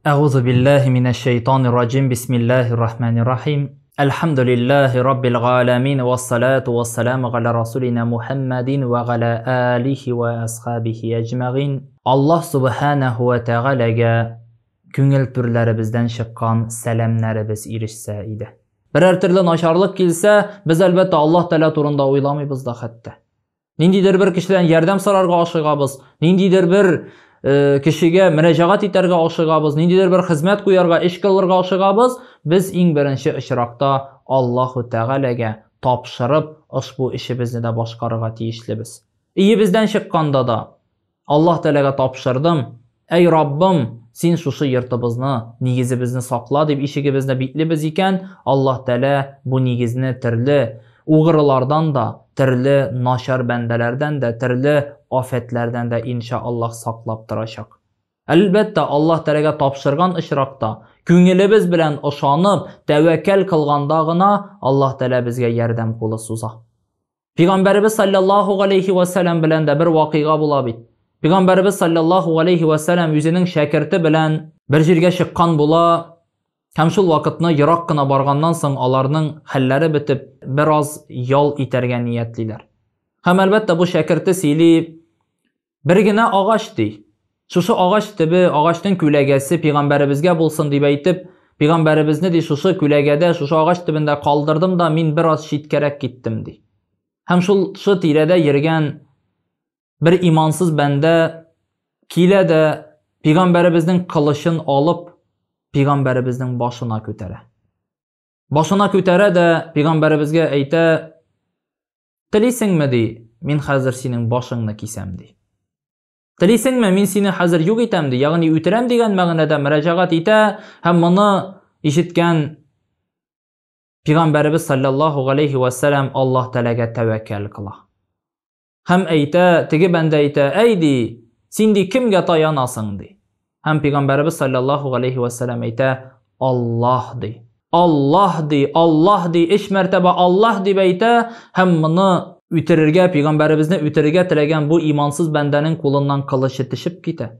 Әгъузу биллаһи минәш шәйтанир раҗим. Бисмиллаһир рахманир рахим. Әлхәмдүлиллаһи раббил галәмин вассалату вассаламу галя расулина Мухаммадин ва галя алихи ва асхабихи әҗмәгин. Аллаһ субханаһу ва тәгаләгә күңел түрләребездән чыккан сәламнәребез ирешсә иде. Берәр төрле начарлык килсә, без әлбәттә Аллаһ Тәгалә турында уйламыйбыз да хәтта. Ниндидер бер кешедән ярдәм сорарга ашыгабыз, ниндидер бер э, кешегә мөрәҗәгать итәргә ашыгабыз, ниндидер бер хезмәт куярга, эш кылырга ашыгабыз. Без иң беренче очракта Аллаһу Тәгаләгә тапшырып, ошбу эшебезне дә башкарырга тиешлебез. Өебездән чыкканда да Аллаһ Тәгаләгә тапшырдым. Әй Раббым, син шушы йортыбызны, нигезебезне сакла дип ишегебезне биклибез икән, Аллаһ Тәгалә бу нигезне төрле угрылардан да, төрле начар бәндәләрдән дә, төрле афәтләрдән дә инша Аллаһ саклап торачак. Әлбәттә, Аллаһ Тәгаләгә тапшырган очракта, күңелебез белән ышанып, тәвәккәл кылганда гына Аллаһ Тәгалә безгә ярдәм кулы суза. Пәйгамбәребез саллаллаһу галәйһи вә сәлам белән дә бер вакыйга була бит. Пәйгамбәребез саллаллаһу галәйһи вә сәлам үзенең шәкерте белән бер җиргә чыккан була һәм шул вакытны ерак кына барганнан соң аларның хәлләре бетеп, бераз ял итәргә ниятлиләр. Һәм әлбәттә бу шәкерте сөйли, Бер генә агач ди. Шушы агач төбе, агачның күләгәсе пәйгамбәребезгә булсын дип әйтеп, пәйгамбәребезне ди шушы күләгәдә, шушы агач төбендә калдырдым да мин бераз читкәрәк киттем ди. Һәм шул шы тирәдә йөргән бер имансыз бәндә килә дә пәйгамбәребезнең кылычын алып, пәйгамбәребезнең башына күтәрә. Башына күтәрә дә пәйгамбәребезгә әйтә, Телисеңме, ди, мин хәзер синең башыңны кисәм, ди. Телисеңме, мин сине хәзер юк итәм, ди, ягъни үтерәм дигән мәгънәдә мөрәҗәгать итә һәм моны ишеткән Пәйгамбәребез саллаллаһу галәйһи вә сәлам Аллаһ Тәгаләгә тәвәккәл кыла. Һәм әйтә, теге бәндә әйтә, әй ди, син ди кемгә таянасың ди. Һәм пәйгамбәребез саллаллаһу галәйһи вә сәлам әйтә, Аллаһ ди. Аллаһ ди, Аллаһ ди, өч мәртәбә Аллаһ дип әйтә һәм моны үтерергә, пәйгамбәребезне үтерергә теләгән бу имансыз бәндәнең кулыннан кылычы төшеп китә.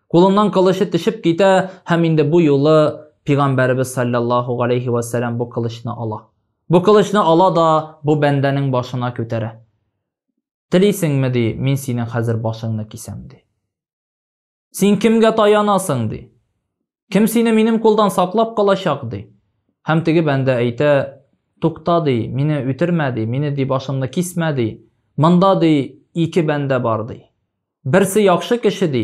Кулыннан кылычы төшеп китә һәм инде бу юлы пәйгамбәребез саллаллаһу галәйһи вә сәлам бу кылычны ала. Бу кылычны ала да бу бәндәнең башына күтәрә. Телисеңме, ди, мин синең хәзер башыңны кисәм, ди. Син кемгә таянасың, ди. Кем сине минем кулдан саклап калачак, ди. Һәм теге бәндә әйтә, тукта, ди, мине үтермә, ди, мине, ди, башымны кисмә, ди. Монда, ди, ике бәндә бар, ди. Берсе яхшы кеше, ди,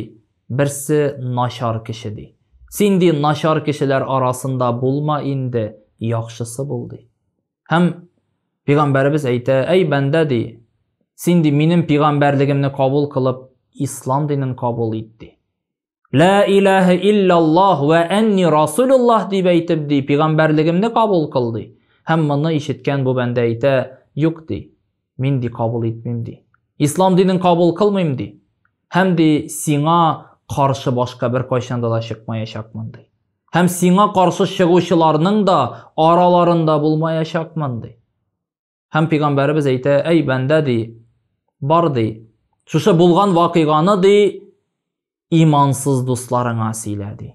берсе начар кеше, ди. Син, ди, начар кешеләр арасында булма инде, яхшысы бул, ди. Һәм пәйгамбәребез әйтә, әй бәндә ди, син ди минем пәйгамбәрлегемне кабул кылып, ислам динен кабул ит ди. Ла илаһа иллаллаһ ва анни расулуллаһ дип әйтеп ди, пәйгамбәрлегемне кабул кыл ди. Һәм моны ишеткән бу бәндә әйтә, юк ди, мин ди кабул итмим ди. Ислам динен кабул кылмыйм ди. Һәм ди сиңа каршы башка беркайчан да чыкмаячакмын ди. Һәм сиңа каршы чыгучыларның да араларында булмаячакмын, ди. Һәм пәйгамбәребез әйтә, әй бәндә, ди, бар, ди, шушы булган вакыйганы, ди, имансыз дусларыңа сөйлә, ди.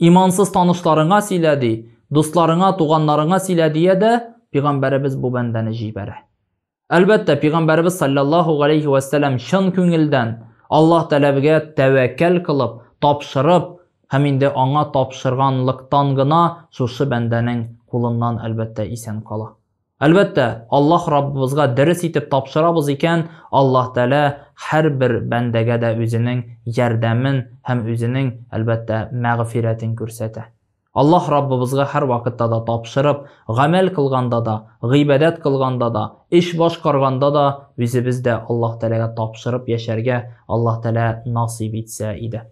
Имансыз танышларыңа сөйлә, ди, дусларыңа, туганнарыңа сөйлә, дия дә, пәйгамбәребез бу бәндәне җибәрә. Әлбәттә, пәйгамбәребез саллаллаһу галәйһи вә сәлам чын күңелдән Аллаһ Тәгаләгә тәвәккәл кылып, тапшырып һәм инде аңа тапшырганлыктан гына шушы бәндәнең кулыннан әлбәттә исән кала. Әлбәттә, Аллаһ Раббыбызга дөрес итеп тапшырабыз икән, Аллаһ Тәгалә һәрбер бәндәгә дә үзенең ярдәмен һәм үзенең, әлбәттә, мәгъфирәтен күрсәтә. Аллаһ Раббыбызга һәрвакытта да тапшырып, гамәл кылганда да, гыйбадәт кылганда да, эш башкарганда да үзебез дә Аллаһ Тәгаләгә тапшырып яшәргә Аллаһ Тәгалә насыйп итсә иде.